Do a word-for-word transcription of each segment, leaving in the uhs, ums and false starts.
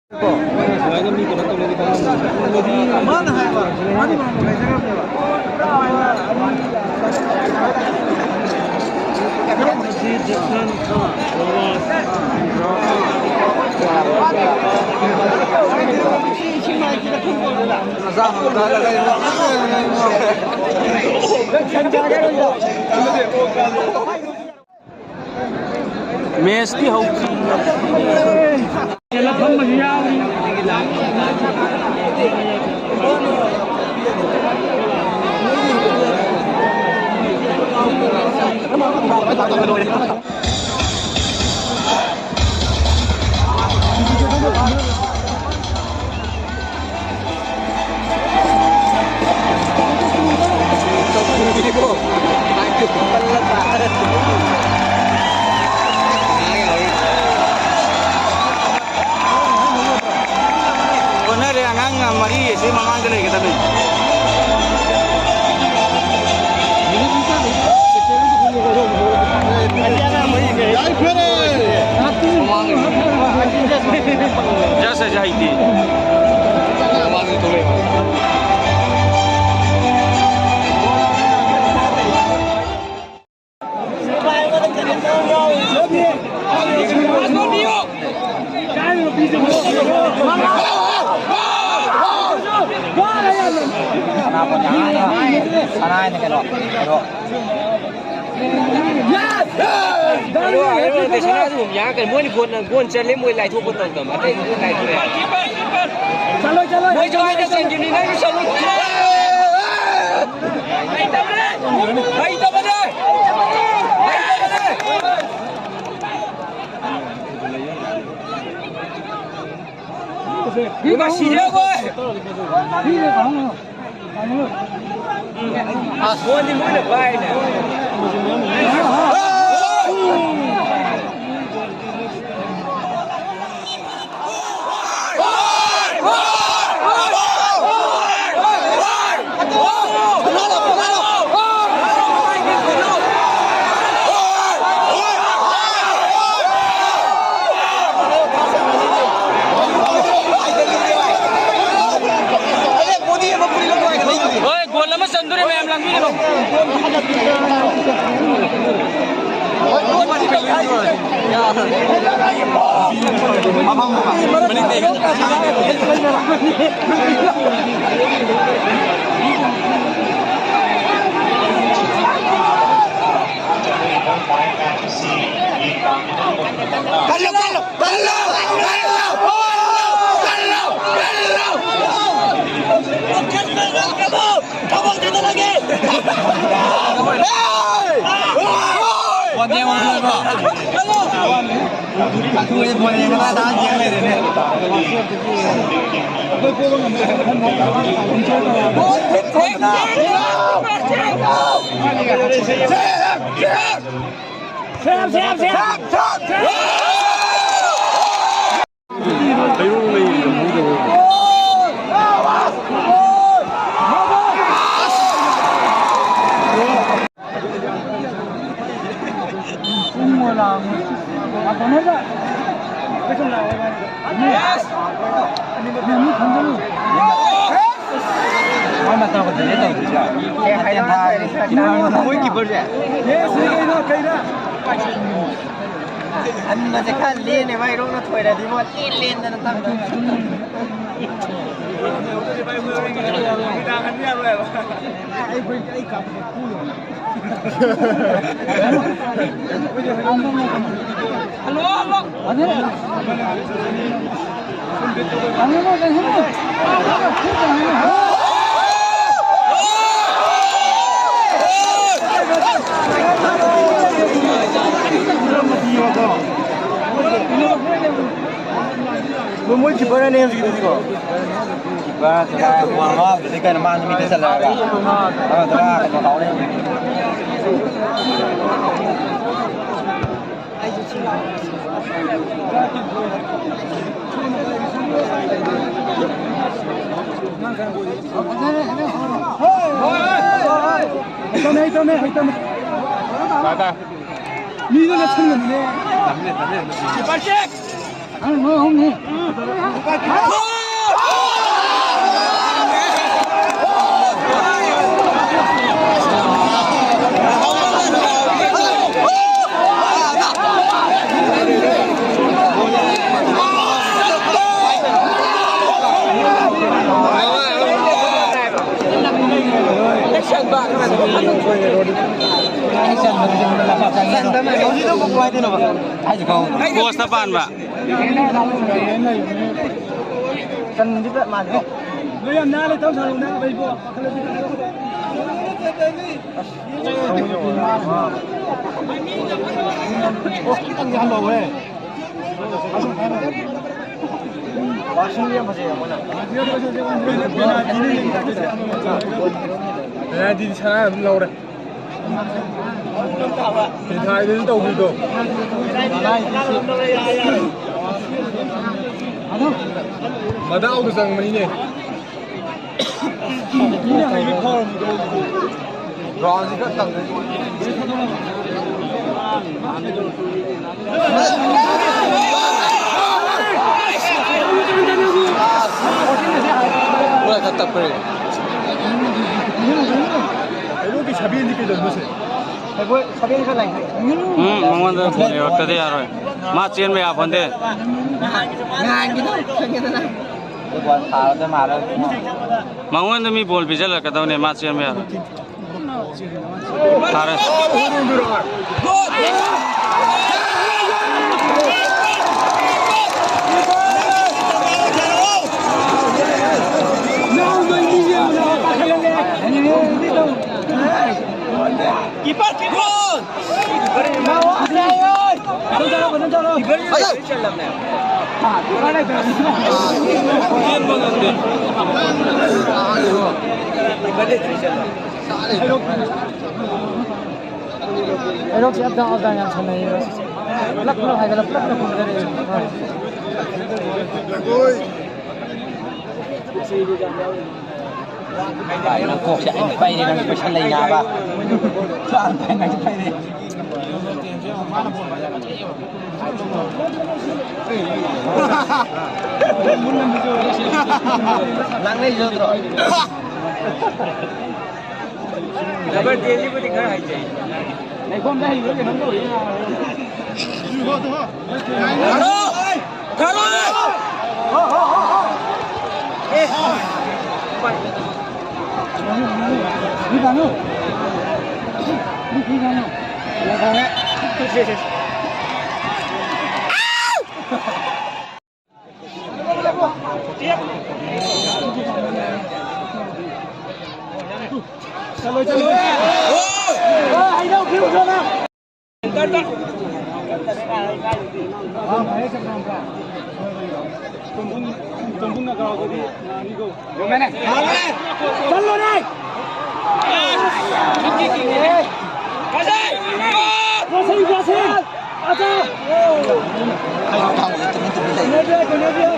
ꯁꯨꯃꯥꯏꯅ ꯃꯤ ꯀꯩꯅꯣ ꯇꯧꯅꯗꯤ ꯈꯪꯉꯝꯃꯣꯏ꯫ ꯃꯥꯅ ꯍꯥꯏꯕ, ꯃꯥꯗꯤ ꯃꯥ ꯉꯥꯏꯖꯔꯝꯅꯦꯕ꯫ ꯃꯦꯁꯇꯤ ꯍꯧꯗ꯭ꯔꯤ꯫ ꯑꯣꯟꯅꯔꯦ, ꯑꯉꯥꯡ ꯃꯔꯤ ꯑꯁꯤ ꯃꯃꯥꯡꯗ ꯂꯩꯒꯗꯕꯅꯤ꯫ ꯌꯥꯏꯐꯔꯦ! ꯃꯃꯥꯡ ꯖꯁ ꯑꯁꯤ ꯍꯩꯇꯦ꯫ ꯃꯃꯥꯡꯗ ꯊꯣꯛꯂꯛꯑꯦ꯫ ꯃꯣꯏꯅ ꯒꯣꯟ, ꯒꯣꯟ ꯆꯜꯂꯦ, ꯃꯣꯏ ꯂꯥꯏꯊꯣꯛꯄ ꯇꯧꯗꯕ꯫ ꯑꯇꯩꯗꯨꯗꯤ ꯂꯥꯏꯊꯣꯛꯑꯦ꯫ ꯆꯠꯂꯣ, ꯆꯠꯂꯣ꯫ ꯃꯣꯏꯁꯨ ꯍꯥꯏꯅ ꯆꯟꯈꯤꯕꯅꯤ, ꯅꯪꯁꯨ ꯆꯠꯂꯣ꯫ ꯍꯩꯇꯕꯅꯦ! ꯍꯩꯇꯕꯅꯦ! ꯍꯩꯇꯕꯅꯦ! ꯃꯁꯤꯔꯦ ꯑꯩꯈꯣꯏ! ꯑꯁ, ꯕꯣꯜꯗꯤ ꯃꯣꯏꯅ ꯄꯥꯏꯅꯦ꯫ ꯀꯜꯂꯣ, ꯀꯜꯂꯣ, ꯀꯜꯂꯣ, ꯀꯜꯂꯣ, ꯀꯜꯂꯣ, ꯀꯜꯂꯣ, ꯀꯜꯂꯣ꯫ ꯊꯕꯛ ꯊꯤꯗꯠꯂꯒꯦ꯫ ꯕꯣꯟ ꯌꯦꯡꯉꯨꯔꯣꯏꯕ꯫ ꯀꯜꯂꯣ꯫ ꯕꯣꯟ ꯌꯦꯡꯉꯒ ꯑꯗꯥ ꯌꯦꯡ ꯂꯩꯔꯦꯅꯦ꯫ ꯃꯣꯏ ꯀꯤꯄꯔꯁꯦ꯫ ꯍꯟꯕꯁꯦ ꯈꯔ ꯂꯦꯟꯅꯦ ꯃꯥꯏ, ꯔꯣꯛꯅ ꯊꯣꯏꯔꯗꯤ ꯃꯣꯏ ꯂꯦꯟ ꯂꯦꯟꯗꯅ ꯇꯝꯗꯣꯏꯅꯦ꯫ ꯑꯩ ꯀꯥꯞꯄꯗ ꯀꯨꯏꯔꯣ꯫ ꯃꯣꯏ ꯀꯤꯄꯔꯅꯦ ꯍꯧꯖꯤꯛꯀꯤꯗꯨꯗꯤꯀꯣ꯫ ꯀꯤꯄꯔ ꯅꯠꯇꯦ, ꯃꯥ ꯕꯣꯜ ꯃꯥꯡꯕꯗꯨꯗꯤ ꯀꯩꯅꯣ, ꯃꯥ ꯅꯨꯃꯤꯠꯇ ꯆꯠꯂꯛꯑꯒ꯫ ꯑꯃꯗꯨꯅ ꯀꯩꯅꯣ ꯇꯧ ꯂꯩ꯫ ꯍꯩꯇꯝꯅꯦ, ꯍꯩꯇꯝꯅꯦ, ꯍꯩꯇꯝꯅꯦ꯫ ꯇꯥꯏ, ꯇꯥꯏ꯫ ꯃꯤꯗꯨꯅ ꯁꯪꯒꯅꯤꯅꯦ꯫ ꯇꯝꯅꯦ, ꯇꯝꯅꯦ, ꯇꯝꯅꯦ꯫ Keeper check! ꯄꯣꯁꯇ ꯄꯥꯟꯕ꯫ ꯆꯟꯗꯤꯗ ꯃꯥꯟꯗꯦ꯫ ꯅꯣꯏ ꯌꯥꯝ ꯅꯥꯜꯂꯦ, ꯇꯧ ꯁꯥꯔꯨ, ꯅꯥꯕ ꯏꯕꯣ꯫ ꯈꯤꯇꯪꯗꯤ ꯍꯟꯊꯧꯍꯦ꯫ ꯄꯦꯅꯥꯜꯇꯤꯗꯤ ꯁꯅꯥ ꯑꯗꯨꯝ ꯂꯧꯔꯦ꯫ ꯄꯦꯅꯥꯜꯇꯤꯗꯤ ꯇꯧꯗ꯭ꯔꯤꯗꯣ꯫ ꯃꯗꯥꯎꯗ ꯆꯪꯕꯅꯤꯅꯦ꯫ ꯒ꯭ꯔꯥꯎꯟꯁꯤ ꯈꯔ ꯇꯪꯒꯅꯤ꯫ ꯄꯨꯔꯥ ꯈꯔ ꯇꯞꯈ꯭ꯔꯦ꯫ ꯍꯩꯔꯣꯛꯀꯤ ꯁꯕꯦꯟꯗꯤ ꯀꯩꯗꯧꯔꯤꯅꯣ ꯁꯦ? ꯎꯝ, ꯃꯉꯣꯟꯗ ꯌꯧꯔꯛꯇꯗꯤ ꯌꯥꯔꯣꯏ꯫ ꯃꯥ ꯆꯦꯟꯕ ꯌꯥꯄꯣꯟꯇꯦ꯫ ꯃꯉꯣꯟꯗ ꯃꯤ ꯕꯣꯜ ꯄꯤꯁꯤꯜꯂꯛꯀꯗꯧꯅꯦ, ꯃꯥ ꯆꯦꯟꯕ ꯌꯥꯔꯣꯏ꯫ ꯐꯔꯦ꯫ Keeper, keeper! ꯍꯩꯔꯣꯛꯁꯦ up down, up down ꯌꯥꯝ ꯁꯥꯟꯅꯩꯌꯦꯕ꯫ ꯄꯨꯂꯞ ꯄꯨꯂꯞ ꯍꯥꯏꯒꯠꯂ ꯄꯨꯂꯞ ꯄꯨꯂꯞ ꯀꯨꯝꯊꯔꯛꯑꯦ꯫ ꯍꯣꯏ꯫ ꯅꯪ ꯀꯣꯛꯁꯦ ꯑꯩꯅ ꯄꯩꯔꯦ, ꯅꯪ ꯀꯣꯏꯁꯟ ꯂꯩ ꯅꯥꯕ꯫ ꯆꯥꯔ ꯄꯥꯏ ꯅꯪ ꯄꯩꯔꯦ꯫ ꯂꯥꯡꯅꯩ ꯅꯠꯇ꯭ꯔꯣ? ꯗꯕꯜ ꯇꯦꯁꯤꯕꯨꯗꯤ ꯈꯔ ꯍꯩꯖꯩ꯫ ꯂꯩꯈꯣꯝꯗ ꯍꯩꯕ꯭ꯔꯥ ꯀꯩꯅꯣꯝ ꯇꯧꯔꯤ꯫ ꯊꯥꯔꯣ! ꯊꯥꯔꯣ! ꯑꯦ! ꯂꯩꯈꯣꯝꯗ꯫ ꯆꯠꯂꯣꯅꯦ! ꯀꯁꯩ, ꯀꯁꯩ! ꯑꯆꯥ! ꯀꯩꯅꯣ ꯇꯧꯔꯦ, ꯇꯨꯃꯤꯟ ꯇꯨꯃꯤꯟ ꯂꯩ꯫ ꯀꯩꯅꯣ ꯇꯧꯔꯦ, ꯀꯩꯅꯣ ꯇꯧꯔꯦ꯫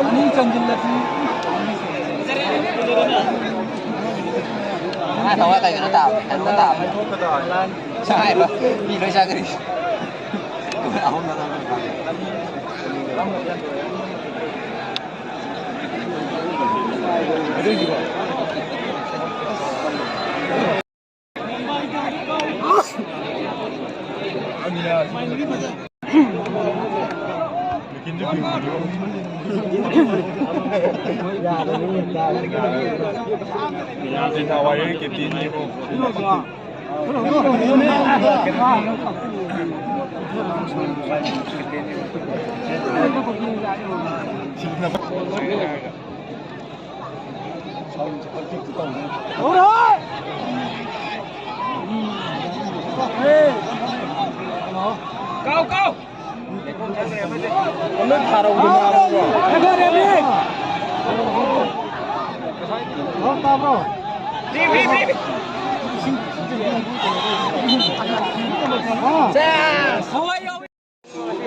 ꯑꯅꯤ ꯆꯟꯁꯤꯜꯂꯁꯤ꯫ ꯉꯥ ꯊꯋꯥꯏ ꯀꯩꯅꯣ ꯇꯥꯕ, ꯀꯩꯅꯣ ꯇꯥꯕ꯫ ꯁꯉꯥꯏꯕ ꯃꯤ ꯂꯣꯏ ꯆꯥꯈ꯭ꯔꯦ꯫ ꯑꯍꯨꯝ ꯅꯠꯇ꯭ꯔ ꯃꯔꯤ ꯐꯥꯔꯦ꯫ ꯌꯥꯗꯦ, ꯅꯍꯥꯟꯋꯥꯏ ꯑꯩ ꯀꯦꯞꯇꯦꯟꯅꯤꯀꯣ꯫ ꯀꯥꯎ, ꯀꯥꯎ!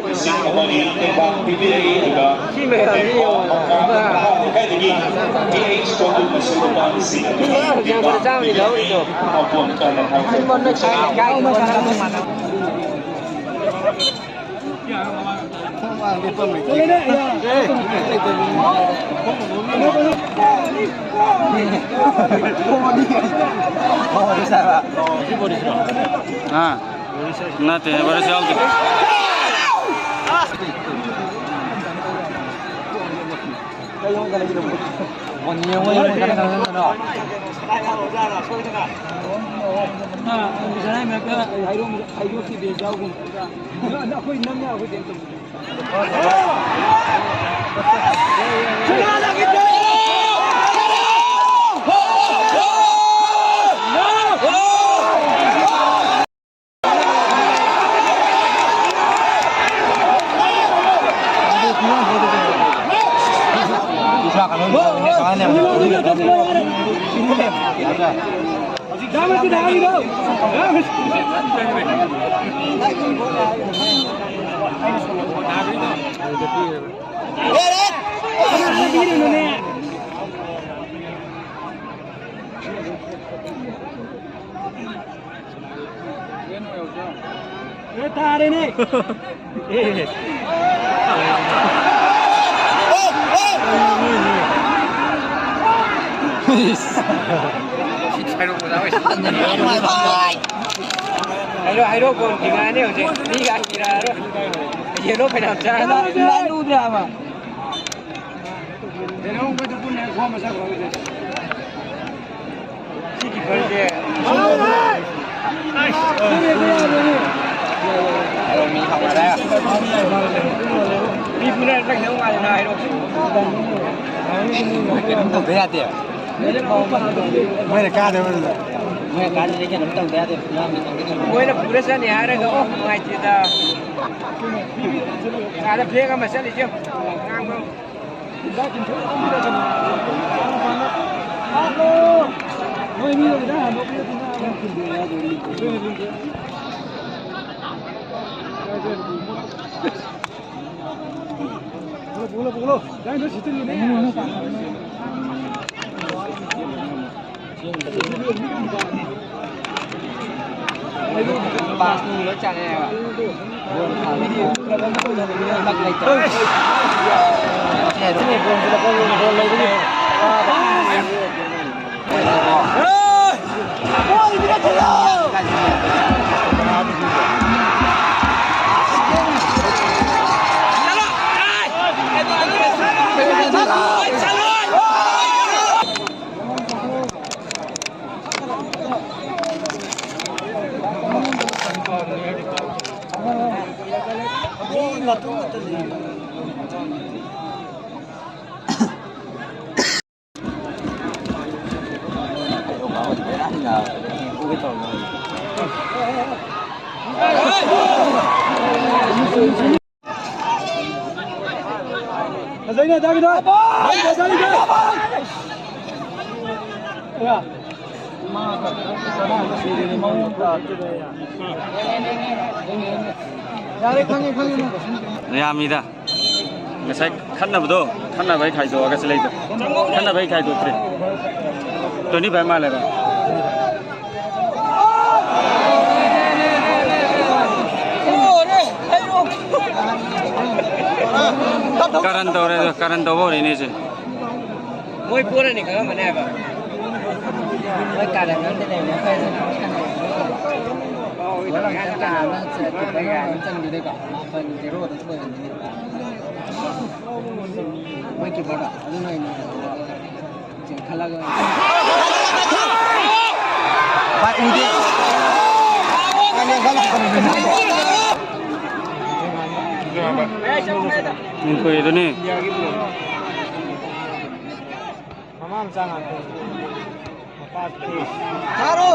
ꯂꯤꯁꯤꯡ ꯑꯃꯒꯤ ꯇꯦꯡꯕꯥꯡ ꯄꯤꯕꯤꯔꯛꯏ, ꯑꯗꯨꯒ ꯁꯤ ꯃꯌꯥꯝꯁꯤ ꯌꯦꯡꯉꯣ꯫ ꯃꯈꯥ ꯂꯩꯀꯥꯏꯗꯒꯤ ꯇꯤ ꯑꯩꯆ ꯀꯣꯟꯗꯨ ꯃꯁꯤꯡ ꯂꯨꯄꯥ ꯂꯤꯁꯤꯡ ꯑꯗꯨꯒꯤ ꯇꯦꯡꯕꯥꯡ ꯄꯤꯕꯤꯔꯛꯏ꯫ ꯃꯥꯎꯕꯣꯟ ꯀꯥꯂꯦ ꯍꯥꯏꯕ꯫ ꯑꯥ, ꯅꯠꯇꯦ, ꯚꯥꯏꯔꯁ ꯌꯥꯎꯗꯦ꯫ ꯑꯦ, ꯇꯥꯔꯦꯅꯦ꯫ ꯍꯥꯏꯔꯣ, ꯍꯥꯏꯔꯣ, ꯒꯣꯜ ꯊꯤꯡꯉꯛꯑꯅꯤ ꯍꯧꯖꯤꯛ꯫ ꯃꯤꯒ ꯍꯥꯏꯕꯤꯔꯛꯑꯔꯣꯏ꯫ ꯌꯦꯜꯂꯣ ꯐꯅꯌꯥꯝ ꯆꯥꯔꯅꯤ꯫ ꯂꯥꯏꯂꯨꯗ꯭ꯔꯦ ꯍꯥꯏꯕ꯫ ꯁꯤ ꯀꯤꯄꯔꯁꯦ꯫ ꯃꯤ ꯐꯨꯅꯔꯛꯄ ꯈꯤꯇꯪ ꯃꯥꯜꯂꯦ ꯅꯪ ꯍꯥꯏꯔꯣ꯫ ꯀꯩꯅꯣꯝ ꯇꯧꯗ ꯌꯥꯗꯦ꯫ ꯃꯣꯏꯅ ꯀꯥꯗꯕꯗꯨꯗ꯫ ꯃꯣꯏꯅ ꯀꯥꯗꯗꯤ ꯀꯩꯅꯣꯝ ꯇꯧꯗ ꯌꯥꯗꯦ꯫ ꯃꯣꯏꯅ ꯄꯨꯔ ꯆꯠꯅꯤ ꯍꯥꯏꯔꯒ, ꯑꯣ, ꯅꯨꯡꯉꯥꯏꯇꯦꯗ꯫ ꯑꯥꯗ ꯐ꯭ꯂꯦꯛ ꯑꯃ ꯆꯠꯂꯤꯁꯦ ꯌꯦꯡꯉꯨ꯫ ꯉꯥꯡꯕ꯫ ꯄꯥꯁ ꯅꯨꯡ ꯂꯣꯏ ꯆꯥꯅꯩꯌꯦꯕ꯫ ꯕꯣꯜ ꯊꯥꯕ꯫ ꯂꯛ ꯂꯩꯇꯕ꯫ ꯌꯥꯔꯦ, ꯈꯪꯉꯦ, ꯈꯪꯉꯦ, ꯅꯪ꯫ ꯌꯥꯝꯃꯤꯗ꯫ ꯉꯁꯥꯏ ꯈꯟꯅꯕꯗꯣ, ꯈꯟꯅꯕꯩ ꯈꯥꯏꯗꯣꯛꯑꯒ ꯁꯤ ꯂꯩꯗꯣ꯫ ꯈꯟꯅꯕꯩ ꯈꯥꯏꯗꯣꯛꯇ꯭ꯔꯤ꯫ ꯇ꯭ꯋꯦꯟꯇꯤ ꯐꯥꯏꯚ ꯃꯥꯜꯂꯦꯕ꯫ ꯀꯔꯟ ꯇꯧꯔꯦ, ꯀꯔꯟ ꯇꯧꯕ ꯍꯧꯔꯛꯏꯅꯦ ꯁꯦ꯫ ꯃꯣꯏ ꯄꯣꯔꯅꯤ ꯈꯪꯉꯝꯃꯅꯦ ꯍꯥꯏꯕ꯫ ꯃꯣꯏ ꯀꯥꯔꯟ ꯑꯝꯗ ꯂꯩꯕꯅꯦ, ꯑꯩꯈꯣꯏ ꯑꯗꯨꯝ ꯁꯥꯟꯅꯩ꯫ ꯄꯣꯔꯝꯗꯥꯏꯗ ꯀꯅꯥꯅꯣ ꯆꯠꯈꯤꯕ ꯌꯥꯏ꯫ ꯆꯟꯈꯤꯗꯣꯏꯀꯣ? ꯃꯥꯄꯟ ꯖꯦꯔꯣꯗ ꯑꯣꯏꯔꯝꯅꯤ꯫ ꯃꯣꯏ ꯀꯤꯄꯔꯗꯣ ꯑꯗꯨꯅ ꯑꯣꯏꯅ ꯆꯦꯟꯈꯠꯂꯒ ꯚꯥꯏ, ꯎꯗꯦ꯫ ꯀꯥꯂꯦꯟ ꯈꯔ ꯂꯥꯛꯄꯅꯦ꯫ ꯎꯝ, ꯀꯨꯏꯔꯦ ꯑꯗꯨꯅꯤ꯫ ꯃꯃꯥ ꯃꯆꯥ ꯉꯥꯛꯇꯅꯤ꯫ ꯃꯄꯥ ꯊꯥꯔꯣ! ꯊꯥꯔꯣ!